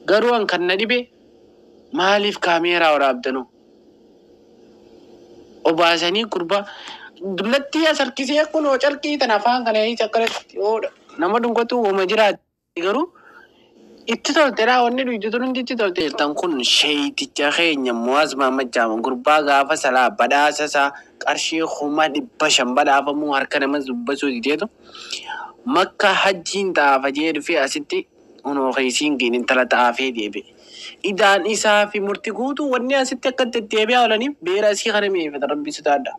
Garuu an kan na dhibe maaliif kaameeraa waraabdanoo? Obaasanii gurbaa dullattii as harkisee kunoo carqii tana afaan kana hiisa akkanatti oodha. Nama dhungatu uuma jiraatti garuu itti tolte dha wanni dhuydu tun hundi itti tolte. Tan kun sheeyticha keenya Muwaaz Mahammad Jaama gurbaa gaafa salaa badhaasa isaa qarshii 500,000 badhaafamuu harka nama dubbasuu dideetu makka hajjiin xaafa jee dhufee asitti kunoo keessiin intala xaafee deebi'e. Idaan isaa fi murti guutuu wanni asitti akka deddeebi'aa oolaniif beera asii kana mi'eeffata rabbi sodaadha.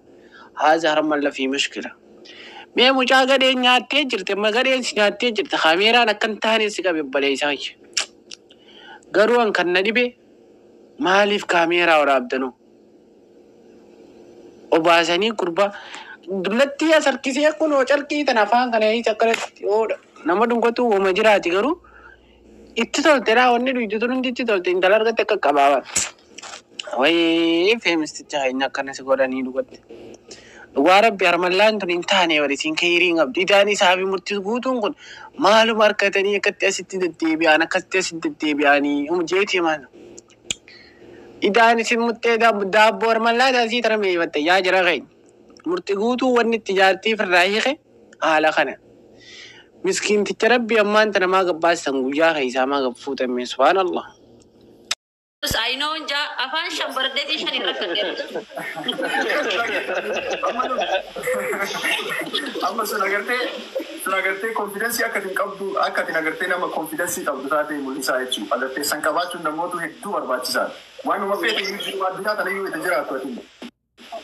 Haaza harman lafii mushkila. Mee mucaa gadheen nyaattee jirti amma gadheen si nyaattee jirti kaameeraan akka hin taane si qabe obboleessaa kiyya. Garuu an kan na dhibe maaliif kaameeraa waraabdanoo? Obaasanii gurbaa dullattii as harkisee kunoo carqii tana afaan kana hiisa akkanatti oodha. Nama dhungatu uuma jiraati garuu itti tolte dha wanni dhuydu tun hundi itti tolte intala argatte akka qabaaban. Wayii feemisticha keenya akkana si godhanii dhugatte. Dhugaa rabbi harmallaan tun hin taane bari isiin keyrii hin qabdu. Idaan isaa fi murtii guutuun kun maaluma arkatanii akkatti asitti deddeebi'an akkatti asitti deddeebi'anii um jeetii maal. Idaan isin muttee daabboo harmallaa taasii tana mi'eeffatte yaa jara keenya. Murti guutuu wanni itti jaartii firraa hiike haala kana. Miskiinticha rabbi ammaan tana maa gabbaastan guyyaa keessaa maa gabfuutan mee subhaanallah. I know ja afaan shan baradheetii shan irra kan Amma sun agartee confidence akka atin qabdu, akka atin agartee nama confidence qabdu taate mul'isaa jechuudha. Agartee san qabaachuun namoota hedduu barbaachisaadha. Waanuma feete iyyuu addunyaa tana iyyuu itti jiraattu atin.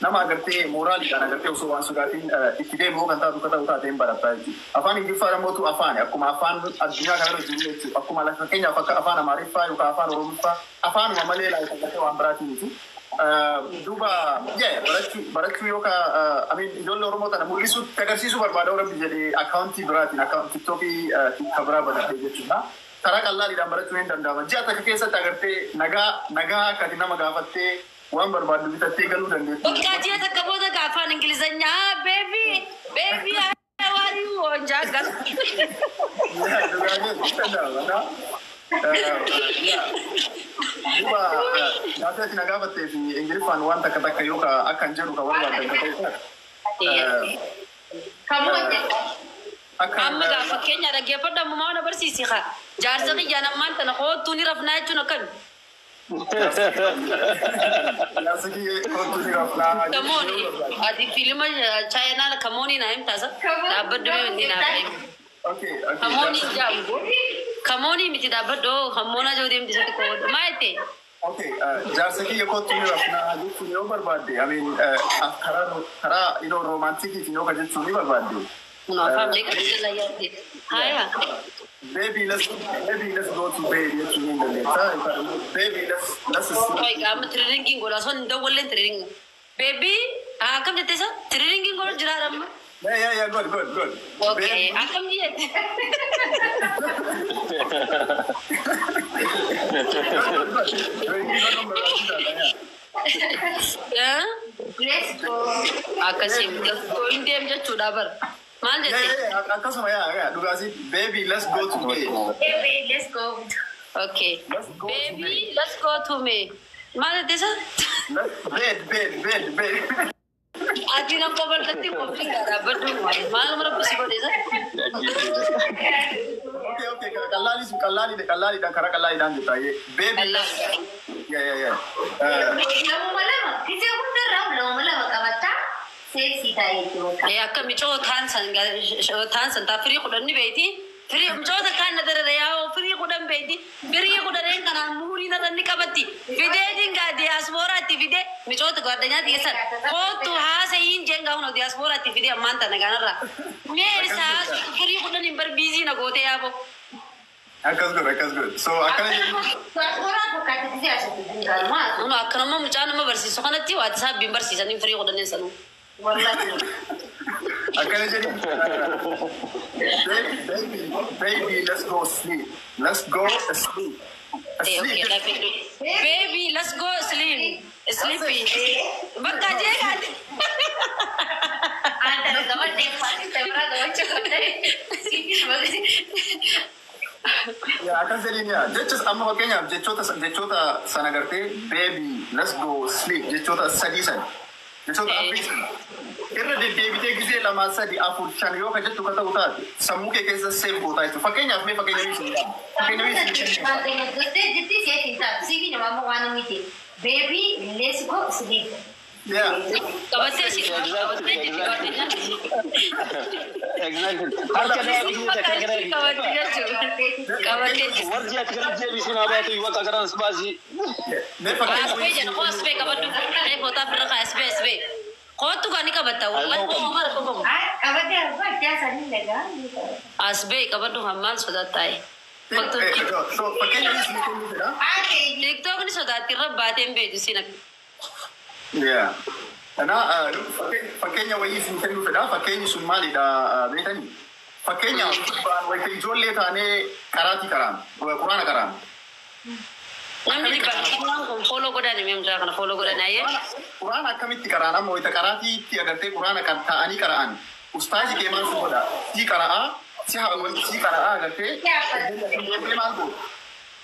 Nama agartee mooraaliidhaan agartee osoo waan sodaatiin itti deemu kan taatu akka ta'u taate hin barataa jechuudha. Afaan Ingiliffaa namootu afaan akkuma afaan addunyaa kanarra jiru jechuudha. Akkuma fakkeenyaaf akka afaan Amaariffaa yookaan afaan Oromiffaa afaanuma malee laayif agartee waan biraatii miti. Duuba barachuu yookaan, I mean, ijoollee Oromoo tana mul'isuutti agarsiisuu barbaada Rabbi jedhee akkaawuntii biraatiin akkaawuntii TikTokii kan biraa banatee jechuudha. Karaa qallaaliidhaan barachuun hin danda'ama. Ji'a takka keessatti agartee nagaa nagaa akka ati nama gaafattee waan barbaaddu bitattee galuu dandeessu. Bakka ji'a takka booda ka afaan Ingilizanyaa "Baby, baby, how are you?" Onjaa gas. Danda'ama. Duuba gaaffii ati na gaafattee fi Ingiliffaan waan takka takka yookaan akka hin jedhu kan barbaadan ka ta'u Kamuu akka Amma gaa fakkeenya dhaggeeffadhu, ammumaa na barsiisi haa. Jaarsa kiyyaan ammaan tana "Kootuu ni rafnaa" jechuun akkami? Jaarsa kiyya "Kootuu ni rafnaa" Kamooni ati fiilima chaayinaa kamoonii naa himtaasa dhaabbadhu mee inni naaf himi. Okay. Kamoonii jaamu. Kamoonii miti, dhaabbadhu, kamoona joo deemti isatti koo maa jette? Okay, jaarsa kiyya "Kootuu ni rafnaa" jechuun yoo barbaadde, I mean, karaa romantikiitiin yoo ka jechuun ni barbaadde. Kun afaan meeqa jala yaadde. Haya. Baby, let's go to bed" jechuun ni dandeessa. Yookaan immoo "Baby, let's sleep." Qoy, amma trainingiin godha osoo hin dawwalleen training. Baby, akkam jette isa? Trainingiin godha jira amma. Yeah, good, good, good. Okay, Baby, akkam jette? Good, good. Training godhuun barbaachisaadha, yeah. Let's go. Akkasii hin deem jechuudha bara. Maal jette? Yeah, akkasuma, yeah, dhugaasii "Baby, let's go to bed." Baby, let's go. Okay. Let's go to Baby, bed. let's go to me. Maal jette isa? Let's bed, bed, bed, bed. Ati nan kobaltatti qophiin dhaabbadhu. Maaluma rabbi si godhe isa? Okay, qallaalii sun qallaaliidha, qallaaliidha, karaa qallaaliidhaan jetta. Baby, let's yeah. Lamuma lama gisee hundarraa lamuma lama qabattaa seeksii taa'ee jechuudha. Akka micoo taan san taa firii 10 ni beeyti. Firii micoota kaan na darara yaa'oo firii 10 beeyti. Firii kudhaneen kanaan muurii narra ni qabatti. Fideetiin gaa diyaaspooraatti fidee micoota gaaddanyaa dhiyeessan. Kootu haasa'iin jeen gaa huna diyaaspooraatti fidee ammaan tana kanarraa. Mee isaa firii 10 hin bar biizii na gootee yaaboo. Akkas godhe, akkas godhe. So akkana jennu. Diyaasporaa fakkaatti gisee asitti dinqaalmaa. Kun akkanuma mucaa nama barsiisu kanatti waati isaa abbiin barsiisanii firii kudhaniin sanuu. Wallahi. Akkana jedhi. "Baby, baby, baby, let's go sleep. Let's go sleep." Okay, Sleep. "Baby, let's go sleep. Sleepy." Bakka jeeqaati. Anta gabadhee faati sabraa gabachuu qabdee. Yaa, akkas jedhiin. Yaa, jechas amma fakkeenyaaf jechoota sana gartee, "Baby, let's go sleep," jechoota sadii sana, jechoota afrii sana irra deddeebitee gisee lama, sadi, afur, shan yoo ka jettu ka ta'u taate, sammuu kee keessa save gootaa jechuudha. Fakkeenyaaf mee fakkeenya wayii. Baby, let's go sleep. Yaa. Qabattee si qabattee jirti. Exactly. Harka deebisuu takka gara. Qabattee jechuudha. Qabattee jirti. Warri ati gara deebisuu naa baatu bakka garan baasii. Mee fakkeenya Asbee wayii. jedha koo, asbee qabadhu. Ee, footaa ofirra kaa, asbee asbee. Kootu kan ni qabatta. Wallahi koo maal qabamu. Qabatee abbaa jaasanii dhagaa. Asbee qabadhu, kan maal sodaataaye. So fakkeenya wayii isin kennuu fedha. TikTokni sodaatti irra baatee hin beeku sin akka. Yaa. Kana fakkeenya wayii isin kennuu fedha. Fakkeenyi sun maalidha beekanii? Fakkeenyaaf wayita ijoollee taanee qaraatii qaraan, quraana qaraan. Namni dhibbaan kun follow godhan himee, mucaa kana follow godhan ayyee. Quraana akkamitti qaraan? Amma wayita qaraatiitti agartee quraana kan taa'anii qara'an. Ustaazi kee maal si godha? Si qara'aa, si haa si qara'aa agartee deemtee maal godhu?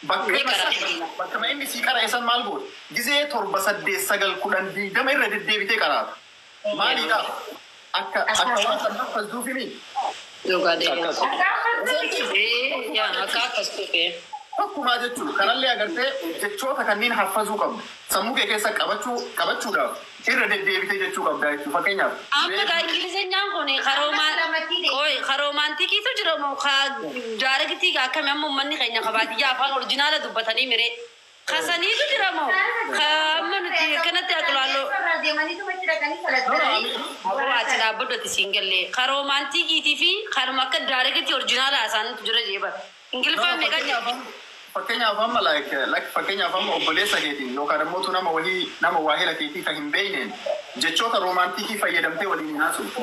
Bakka inni si qara'e san maal godhu? Gizee torba, saddeet, sagal, 10, 20 irra deddeebitee qaraata. Maaliidha? Akka waan sana haffazduufimi. Dhugaa deemu. Akkas. Ee, yaa akka akkas tuqee. Tokkumaa jechuudha. Kanallee agartee jechoota kanneen haffazuu qabdu. Sammuu kee keessa qabachuudhaaf irra deddeebitee jechuu qabda jechuudha. Fakkeenyaaf. Amma gaa Ingilizeenyaan kun karoomaan romantic iitu jira moo ka direct ii akkami? Amma uummanni keenya ka baadiyyaa afaan original a dubbatanii miree. Kasaniitu jira moo ka amma nuti akkanatti aqlaaloo. Ati dhaabbadhu, ati siin galle. Ka romantic iitii fi kanuma akka direct ii original a isaaniitu jira jeeba. Ingiliffaan meeqa jira? Fakkeenyaaf amma like fakkeenyaaf amma obboleessa keetiin yookaan immoo nama wahii, nama waahila keetii kan hin beekneen jechoota romantic ii fayyadamtee waliin hin haasoftu.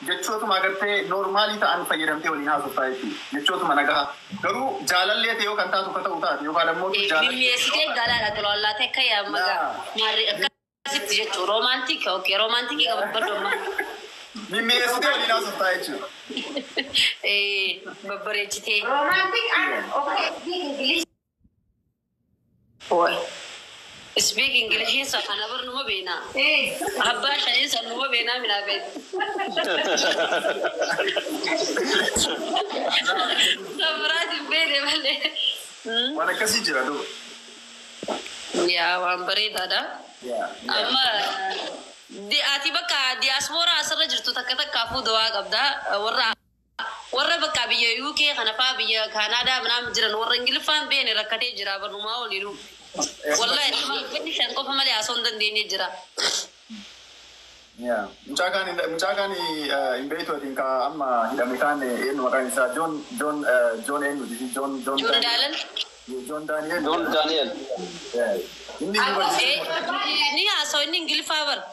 Jechootuma agartee normal ii ta'an fayyadamtee waliin haasoftaa jechuudha. Jechootuma nagaa. Garuu jaalallee ta'e yoo kan taatu ka ta'u taate yookaan immoo jaalallee. Mimmi'eessitee galaadha tolaallaatee akka yaamagaa. Maarri akkasitti jechuudha. Romantic, okay, romantic ii qababbadhu amma. Mimmi'eessitee waliin haasoftaa jechuudha. Babbareechitee. Romantic and okay, speak English. Oi. Speak English sa kana bar numa beena. Eh, Abbaa shaniin san numa beenaa minaa beeku. Sabiraatiin beene malee. Waan akkasii jira duuba. Yaa, waan bareedaadha. Amma ati bakka diyaaspooraa asirra jirtu takka takkaafuu dawaa qabda. Warra bakka biyya UK kana faa, biyya Kaanaadaa manaa jiran, warra Ingiliffaan beene rakkatee jira barnumaa oliinuu. Wallahi nama shan qofa malee haasoo hin dandeenye jira. Yaa, mucaa kaan hin beektu ati, ka amma hidhame kaan, eenyu maqaan isaa, John eenyuti, John John Daalan. John Daniel. John Daniel. Inni Ni haasoo inni Ingiliffaa bara.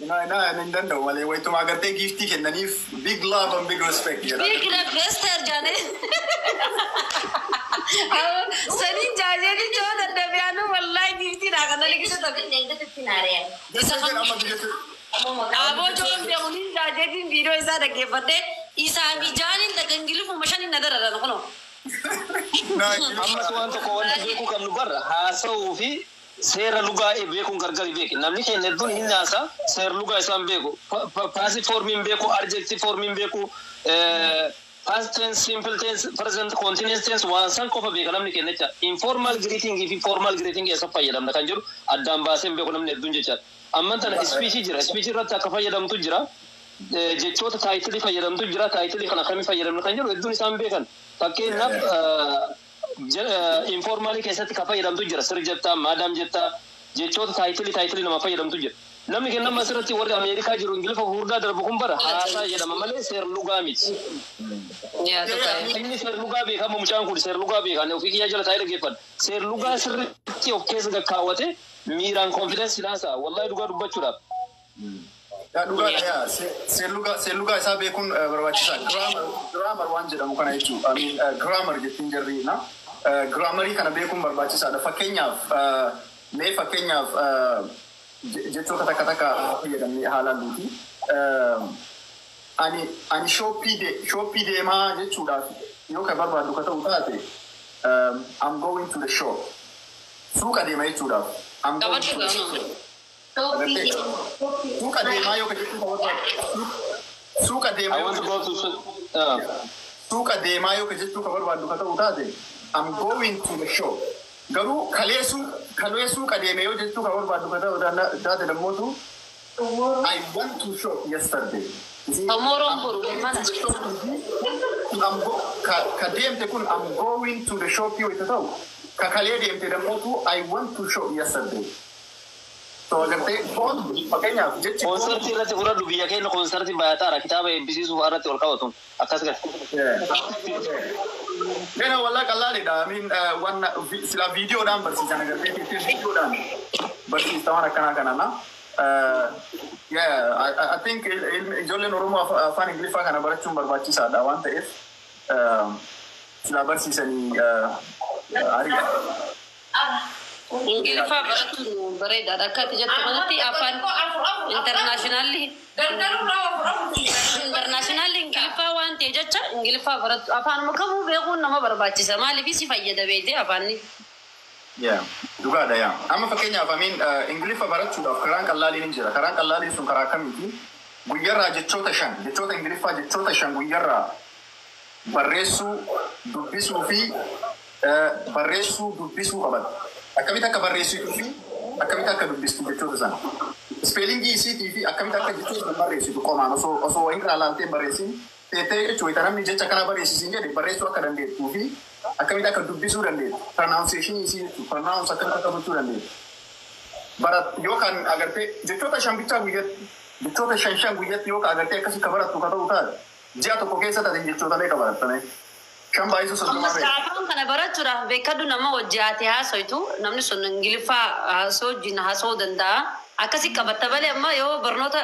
Na hin danda'u malee wayituma agartee gift ii kennaniif, big love and big respect jedha. Big Lester jaane. Saniin jaajanii joo dadhabiyaanu wallahi gift iidha kana liqisa tokko. Jecha jedha amma biyya Aboo joon beekuun jaajeetiin viidiyoo isaa dhaggeeffadhee isaa fi jaaniin takka Ingiliffuma shaniin na dararan kunoo. Ammas waan tokko wanti beekuu qabnu barra haasa'uu fi seera lugaa beekuun gargari beeki. Namni keenya hedduun hin haasa, seera lugaa isaan beeku. Passive form iin beeku, adjective form iin beeku, past tense, simple tense, present continuous tense waan san qofa beeka namni keenya jecha. Informal greeting fi formal greeting eessa fayyadamna kan jedhu addaan baasee hin beeku namni hedduun jecha. Amman tana speech jira. Speech irratti akka fayyadamtu jira. Jechoota title ii fayyadamtu jira. Title ii kana akkamii fayyadamna kan jedhu hedduun isaan beekan. Fakkeenyaaf informal ii keessatti kan fayyadamtu jira. Sir jettaa, madam jettaa, jechoota title ii nama fayyadamtu jira. Namni kennama asirratti warri Ameerikaa jiru Ingiliffa furdaa darbu kun bara haasaa jedhama malee seer lugaa miti. Inni seer lugaa beekama, mucaan kun seer lugaa beekan ofii kiyyaa jala taa'ee dhaggeeffadha. Seer lugaa sirriitti of keessa gakkaawwate miiraan confidence haasaa, wallahi dhugaa dubbachuudhaaf. Yaa, dhugaadha, yaa, seerlugaa isaa beekuun barbaachisaa. Grammar waan jedhamu kana jechuudha. I mean, grammar jettiin jarri na. Grammar ii kana beekuun barbaachisaadha. Fakkeenyaaf mee fakkeenyaaf jechoota takka takka fayyadamnee haalaan nuti. Ani shop ii deemaa jechuudhaaf yoo ka barbaaddu ka ta'u taate, "I'm going to the shop." Suuqa deema jechuudhaaf. "I'm going to the shop." Suuqa deemaa yoo ka jechuu ka barbaaddu. Suuqa deemaa I yoo want to ka go to suuqa deemaa yoo ka jechuu ka barbaaddu ka ta'u taate, "I'm going to the shop." Garuu kalee suuqa deeme yoo jechuu ka barbaaddu ka ta'u taate dammootu, "I went to shop yesterday." Tomorrow boru mana. I'm go, ka deemte kun "I'm going to the shop" yoo itti ta'u, ka kalee deemte dammootu, "I went to shop yesterday." So agartee, fakkeenyaaf jechi Koonsartii irratti fudhadhu. Biyya keenya koonsartii baay'ataadha. Kitaaba eebbisiisuuf irratti ol qabatu akkas gad. Nena walaa qallaaliidha. I mean, waan sila viidiyoodhaan barsiisan agartee, viidiyoodhaan barsiista waan akkanaa kana na. Yeah, I think ijoolleen Oromoo afaan Ingiliffaa kana barachuun barbaachisaadha waan ta'eef sila barsiisanii ariidha. Ingiliffaa barachuun bareedaadha. Akka ati jettu kanatti afaan internationally Ingiliffaa waan ta'e jecha Ingiliffaa barattu, afaanuma kamuu beekuun nama barbaachisa. Maaliif si fayyada beekte afaanni. Yeah, dhugaadha yaa. Amma fakkeenyaaf, I mean, Ingiliffa barachuudhaaf karaan qallaaliin ni jira. Karaan qallaaliin sun karaa akkamiiti? Guyyarraa jechoota 5, jechoota Ingiliffaa jechoota 5 guyyarraa barreessuu, dubbisuu fi barreessuu, dubbisuu qaban. Akkamitti akka barreessituu fi akkamitti akka dubbistu jechoota sana. Spellingii isiitii fi akkamitti akka jechoota sana barreessitu qomaan osoo wayirraa laaltee hin barreessin teettee jechuudha. Namni jecha kana barreessisiin jedhe barreessuu akka dandeettuu fi akkamitti akka dubbisuu dandeettu. Pronunciation isii jechuudha. Pronounce akkamitti akka gochuu dandeettu. Barat yookaan agartee jechoota 5 bichaa guyyatti, jechoota 5 5 guyyatti yookaan agartee akkasii ka barattu ka ta'u taate, ji'a tokko keessa taate jechoota meeqa barattame? 5 baay'isuu 30 Ammas meeqa? Afaan kana barachuudhaaf beekadhu, nama wajji ati haasoitu, namni sun Ingiliffaa haasoo wajjin haasa'uu danda'a. Akkasi qabatta malee amma yoo barnoota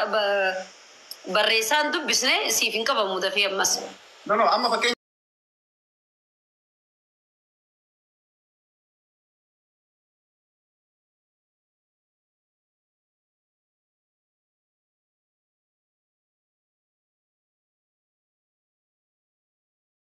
barreessaan dubbisne siif hin qabamu dafee ammas. No, amma fakkeenya